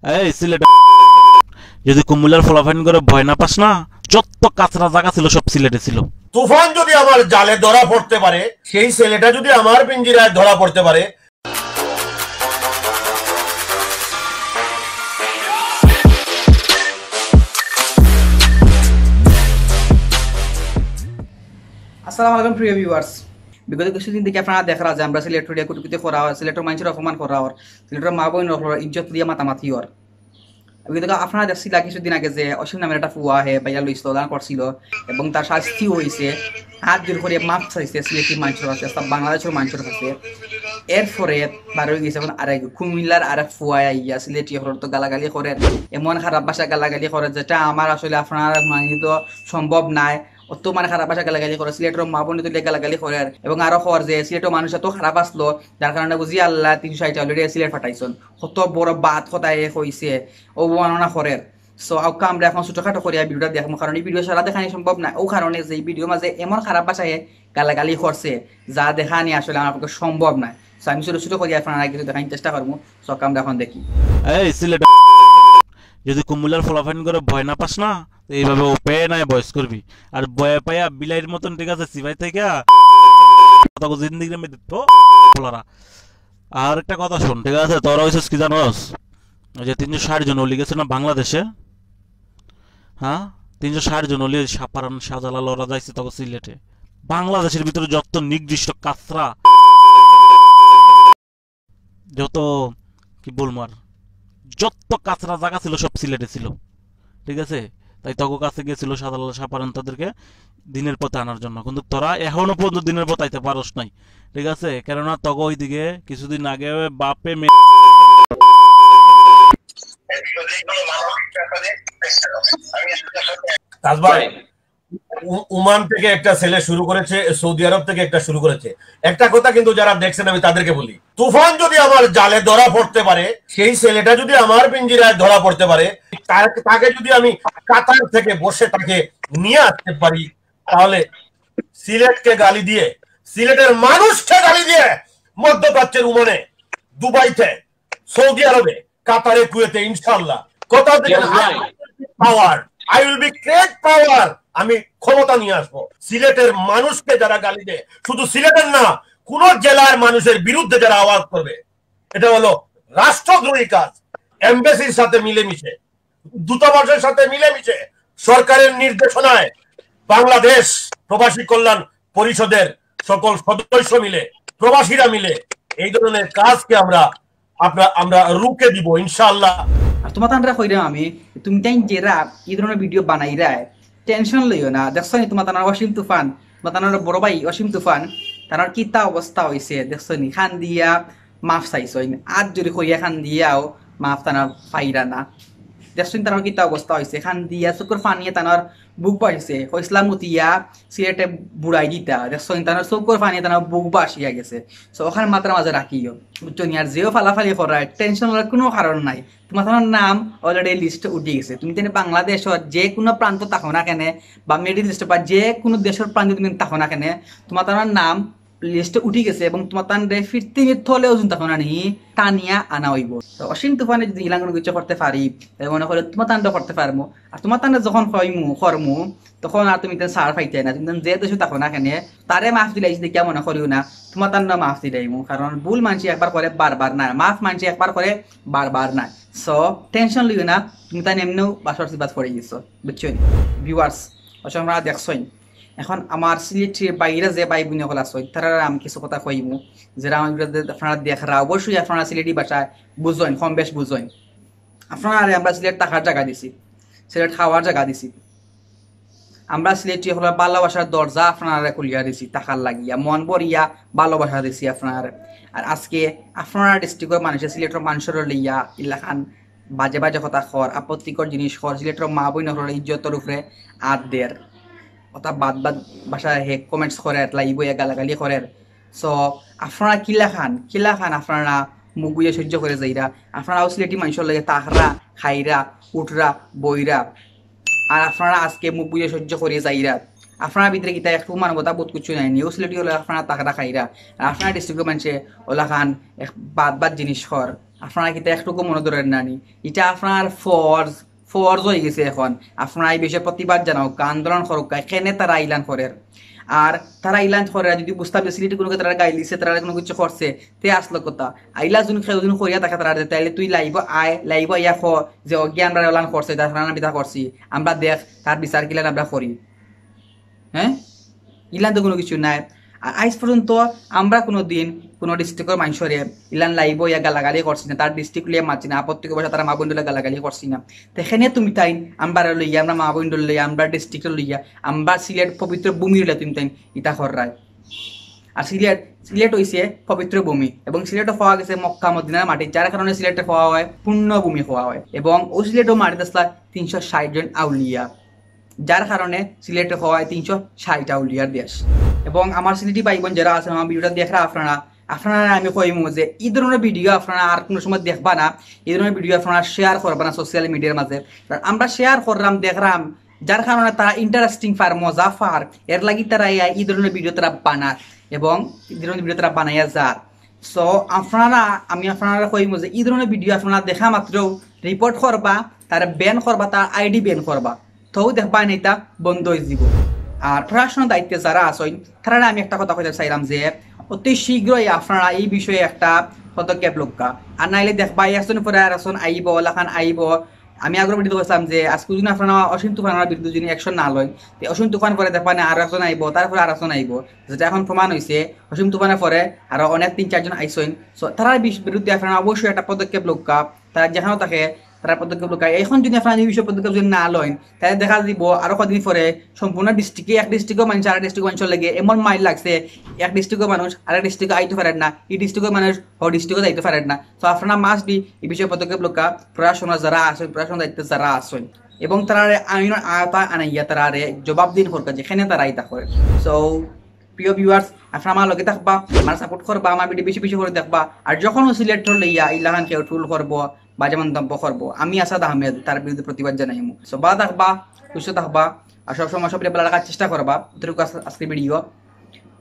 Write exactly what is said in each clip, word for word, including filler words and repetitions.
এই সিলেট, যদি কুমিল্লার ফলাফাইন করে ভয় না পাস না, যত কাঁচরা জায়গা ছিল সব সিলেটে ছিল। তুফান যদি আমার জালে ধরা পড়তে পারে, সেই ছেলেটা যদি আমার পিঞ্জিরায় ধরা পড়তে পারে। আসসালামু আলাইকুম প্রিয় ভিউয়ার্স। বিগত কিছুদিন থেকে আপনারা দেখরা যে আমরা সিলেটর কুটুকুটি করা অর, সিলেটর মানুষের অপমান করা অর, সিলেটর মা বইন অকলর ইজ্জত দিয়া মাতামাতি অর। বিগত আপনারা দেখছিলা কিছুদিন আগে যে অসীম নামের একটা ফুয়া হে ভাইরাল হইছিল, দান করছিল এবং তার শাস্তিও হইছে। হাত জোর করে মাফ চাইছে সিলেটি মানুষের কাছে, সব বাংলাদেশের মানুষের কাছে। এরপরে বার হয়ে গেছে এখন আরেক কুমিল্লার আরেক ফুয়া আইয়া সিলেটি অকলর তো গালাগালি করে, এমন খারাপ ভাষা গালাগালি করে যেটা আমার আসলে আপনারা মানিত সম্ভব নায়। অত মানে খারাপ ভাষা গালাগালি করে, সিলেটর মা বইন তুলে গালাগালি করে, এবং আরো কর যে সিলেটর মানুষ এত খারাপ আসলো যার কারণে বুঝি আল্লাহ তিনশো ষাট already সিলেট ফাটাইছন। কত বড় বাদ কথা এ কইছে, অবমাননা করের। সো আউক্কা আমরা এখন ছোটখাটো করিয়া ভিডিওটা দেখবো, কারণ এই ভিডিও সারা দেখানি সম্ভব না। ও কারণে যে এই ভিডিওর মাঝে এমন খারাপ ভাষায় গালাগালি করছে যা দেখানি আসলে আমার পক্ষে সম্ভব নয়। সো আমি ছোট ছোট করিয়া আপনারা কিছু দেখানোর চেষ্টা করবো। সো আউক্কা আমরা এখন দেখি। এই সিলেট, যদি কুমিল্লার ফলাফাইন করে ভয় না পাস না, তো এইভাবে ওপেন আয় ভয়েস করবি। আর ভয় পাইয়া বিলাইর মতন, ঠিক আছে, সিপাই থেকে জিন্দিগির মধ্যে তো বলারা। আর একটা কথা শোন, ঠিক আছে, তোরা হইছিস কি জানোস? ওই যে তিনশো ষাট জন অলি গেছে না বাংলাদেশে, হ্যাঁ, তিনশো ষাট জন অলি সাপারান শাহজালাল ওরা যাইছে তখন সিলেটে। বাংলাদেশের ভিতরে যত নিকৃষ্ট কাঁচরা, যত, কি বলবো আর, যত কাঁচরা জায়গা ছিল সব সিলেটে ছিল, ঠিক আছে? তাই তগো কাছে গেছিল শাহজালাল শাহপারান তাদেরকে দিনের পথে আনার জন্য, কিন্তু তোরা এখনো পর্যন্ত দিনের পথে আইতে পারস নাই, ঠিক আছে? কেননা তগো ওইদিকে কিছুদিন আগে বাপে মে- তাজ ভাই, উ- ওমান থেকে একটা ছেলে শুরু করেছে, সৌদি আরব থেকে একটা শুরু করেছে। একটা কথা কিন্তু যারা দেখছেন আমি তাদেরকে বলি, তুফান যদি আমার জালে ধরা পড়তে পারে, সেই ছেলেটা যদি আমার পিঞ্জিরায় ধরা পড়তে পারে, তার- তাকে যদি আমি কাতার থেকে বসে তাকে নিয়ে আসতে পারি, তাহলে সিলেটকে গালি দিয়ে, সিলেটের মানুষকে গালি দিয়ে মধ্যপ্রাচ্যের ওমানে, দুবাইতে, সৌদি আরবে, কাতারে, কুয়েতে ইনশাআল্লাহ কথা দিচ্ছি, power, I will be great power. আমি ক্ষমতা নিয়ে আসবো। সিলেটের মানুষকে যারা গালি দেয়, শুধু সিলেটের না, কোন জেলার মানুষের বিরুদ্ধে যারা আওয়াজ করবে, এটা হলো রাষ্ট্রদ্রোহী কাজ। এমবেসির সাথে মিলেমিশে, দূতাবাসের সাথে মিলেমিশে সরকারের নির্দেশনায় বাংলাদেশ প্রবাসী কল্যাণ পরিষদের সকল সদস্য মিলে, প্রবাসীরা মিলে এই ধরনের কাজকে আমরা আমরা আমরা রুখে দিব ইনশাআল্লাহ। আর তোমার তানরা কইরাম আমি, তুমি তাইন যেরা এই ধরনের ভিডিও বানাইরায়, টেনশন লইও না। দেখছো নি তোমার তানার অসীম তুফান, তোমার তানার বড় ভাই অসীম তুফান, তানার কিতা অবস্থা হইছে দেখছো নি? খান দিয়া মাফ চাইছইন, আত জুড়ি কইয়া খান দিয়াও মাফ তানার পাইরা না। দেখছো নি তানার কিতা অবস্থা হইছে? খান দিয়া চকুর পানিয়ে তানার বুক বাসিছে, কইছলাম উঠিয়া সিলেটে বুড়াই দিতা। দেখছো নি তানার চকুর পানিয়ে তানার বুক বাসিয়া গেছে। সো ওখানে মাথার মাঝে রাখিও, বুঝছো নি? আর যেও ফালাফালি করায়, টেনশন লওয়ার কোনো কারণ নাই। তোমার তানার নাম অলরেডি লিস্টে উঠি গেছে। তুমি তাইন বাংলাদেশর যে কোনো প্রান্ত থাকো না কেনে, বা মিডিল ইস্ট বা যে কোনো দেশর প্রান্তে তুমি থাকো না কেনে, তোমার তানার নাম লিস্টে উঠি গেছে এবং তোমার তানরে পৃথিবীর তলেও যদি থাকো না নি, টানিয়া আনা হইব। তো অসীম তুফানে যদি ইলাঙ্গন কিছু করতে পারি, তাহলে মনে করো তোমার তানরে করতে পারমু। আর তোমার তানরে যখন কইমু, করমু, তখন আর তুমি তান সার পাইতে না। তুমি তান যে দেশে থাকো না কেনে, তারে মাফ দিলাইছি দেখিয়া মনে করিও না, তোমার তানরে মাফ দিলাইমু। কারণ ভুল মানষে একবার করে বারবার না, মাফ মানষে একবার করে বারবার না। সো টেনশন লইও না, তুমি তান এমনেও বাসর সিবাত পড়ে গেছো, বুঝছো নি? ভিউয়ার্স, অসম আপনারা দেখছইন। এখন আমার সিলেটের বাইরে যে ভাই বইন অকল আছইন, তারারে আমি কিছু কথা কইমু, যেরা আমার ভিডিও আপনারা দেখরা, অবশ্যই আপনারা সিলেটি ভাষায় বুঝইন, কম বেশ বুঝইন। আপনারারে আমরা সিলেট থাকার জাগা দিছি, সিলেট খাওয়ার জাগা দিছি। আমরা সিলেটি অকলর ভালোবাসার দরজা আপনারারে খুলিয়া দিছি, থাকার লাগিয়া মন ভরিয়া ভালোবাসা দিছি আপনারারে। আর আজকে আপনারা ডিস্ট্রিক্টর মানুষে সিলেটর মানুষরে লইয়া ইলাখান বাজে বাজে কথা কর, আপত্তিকর জিনিস কর, সিলেটর মা বইন অকলর ইজ্জতর উপরে আত দের। অতা বাদ বাদ ভাষায় হে কমেন্টস করের, লাইভো গালাগালি করের। সো আপনারা কিলাখান, কিলাখান আপনারা মুখ বুঝে সহ্য করে যাইরা। আপনারাও সিলেটি মানষর লগে থাকরা, খাইরা, উঠরা, বইরা। আর আপনারা আজকে মুখ বুঝে সহ্য করে যাইরা। আপনারার ভিতরে কিতা একটু মানবতা বোধ কিছু নাই নি? ও সিলেটি অকলে আপনারা থাকরা, খাইরা। আর আপনারা ডিস্ট্রিক্টর মানষে অলাখান এক বাদ বাদ জিনিস কর। আপনারা কিতা একটুকু মনো ধরের না নি? ইটা আপনার ফরজ, ফরজ অইগেছে এখন। আপনারা ই বিষয়ে প্রতিবাদ জানাউক্কা, আন্দোলন করউক্কা, কেনে তারা ইলান করের। আর তারা ইলান করের, যুদি বুঝতাম যে সিলেটি কুনু তারার গাইল দিছে, তারারে কুনু কিছু করছে, তে আসল কথা। আইলা যুদি কেউ যুদি করিয়া থাকে তারারে, তাইলে তুই live-ও আয়, live-ও আইয়া ক যে অগি আমরারে অলান করছে, তার কারণে আমি ইতা করছি, আমরা দেখ তার বিচার কিলান আমরা করি। হ্যাঁ, ইলান তো কুনু কিছু নাই। আর আইজ পর্যন্ত আমরা কুনুদিন কুনু district-র মানষরে ইলান live-ও ইয়া গালাগালি করছি না, তার district লইয়া মাতছি না, আপত্তি অবস্থা তারা মা বইনরে গালাগালি করছি না। তে কেনে তুমি তাইন আমরারে লইয়া, আমরা মা বইনরে লইয়া, আমরা district লইয়া, আমরা সিলেট পবিত্র ভূমি লইয়া তুমি তাইন ইতা কররায়। আর সিলেট, সিলেট অইছে পবিত্র ভূমি এবং সিলেটও কওয়া গেছে মক্কা মদিনার মাটি, যার কারণে সিলেটরে কওয়া হয় পুণ্য ভূমি কওয়া হয়। এবং অউ সিলেটও মাটিত আছলা তিনশো ষাইট জন আউলিয়া, যার কারণে সিলেটরে কওয়া হয় তিনশো ষাইট আউলিয়ার দেশ। এবং আমার সিলেটি ভাই বইন যেরা আছইন, আমার video-টা দেখরা আপনারা, আপনারারে আমি কইমু যে ই ধরনর video আপনারা আর কুনু সময় দেখবা না, ই ধরনর video আপনারা share করবা না social media-র মাঝে। কারণ আমরা share কররাম, দেখরাম, যার কারণে তারা interesting পার, মজা পার, এর লাগি তারা ই, ই ধরনর video তারা বানার এবং ই ধরনর video তারা বানাইয়া যার। So আপনারা, আমি আপনারারে কইমু যে ই ধরনর video আপনারা দেখা মাত্র report করবা, তারে ban করবা, তার ID ban করবা, তেউ দেখবা নি ইতা বন্ধ অইযিবো। আর প্রশাসনর দায়িত্বে যারা আছইন, তারারে আমি একটা কথা কইতাম চাইরাম যে অতি শীঘ্রই আপনারা ই বিষয়ে একটা পদক্ষেপ লউক্কা, আর নাইলে দেখবা একজন পরে আরেকজন আইবো, অলাখান আইবো। আমি আগর video-ত কইছলাম যে আইজকু যুদি আপনারা অসীম তুফানর বিরুদ্ধে যুদি action না লইন, তে অসীম তুফান পরে দেখবা নি আরো একজন আইবো, তারপরে আরো একজন আইবো, যেটা এখন প্রমাণ অইছে অসীম তুফানর পরে আরো অনেক তিন চাইরজন আইছইন। So তারার বিষ-, বিরুদ্ধে আপনারা অবশ্যই একটা পদক্ষেপ লউক্কা, তারা যেখানো থাকে তারা পদক্ষেপ লউক্কা। এখন যুদি আপনারা ই বিষয়ে পদক্ষেপ যুদি না লইন, তাইলে দেখা দিবো আরো কদিন পরে সম্পূর্ণ district-এ, এক district-ও মানুষ আর district-ও মানুষর লগে এমন মাইর লাগছে, এক district-ও মানুষ আর district-ও আইতো পারের না, ই district-ও মানুষ অউ district-ও যাইতো পারের না। So আপনারা must be ই বিষয়ে পদক্ষেপ লউক্কা, প্রশাসনর যারা আছইন, প্রশাসনর দায়িত্বে যারা আছইন, এবং তারারে আইনর আওতায় আনাইয়া তারারে জবাবদিহি করউক্কা যেখানো তারা ইতা করের। So প্রিয় viewers, আপনারা আমার লগে থাকবা, আমারে support করবা, আমার video বেশি বেশি করি দেখবা। আর যখন সিলেটর লইয়া ইলাখান কেউ troll করবো, বাজে মন্তব্য করবো, আমি আসাদ আহমেদ তার বিরুদ্ধে প্রতিবাদ জানাইমু। So ভালা থাকবা, সুস্থ থাকবা, আর সবসময় সবরে ভালা রাখার চেষ্টা করবা। অতটুকু আজ-, আজকের video।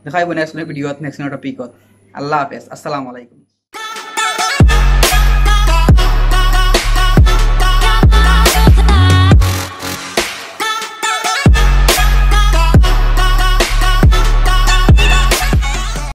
দেখা অইবো next কোনো video-ত, next কোনো topic-ত। আল্লাহ হাফেজ, আসসালামু আলাইকুম।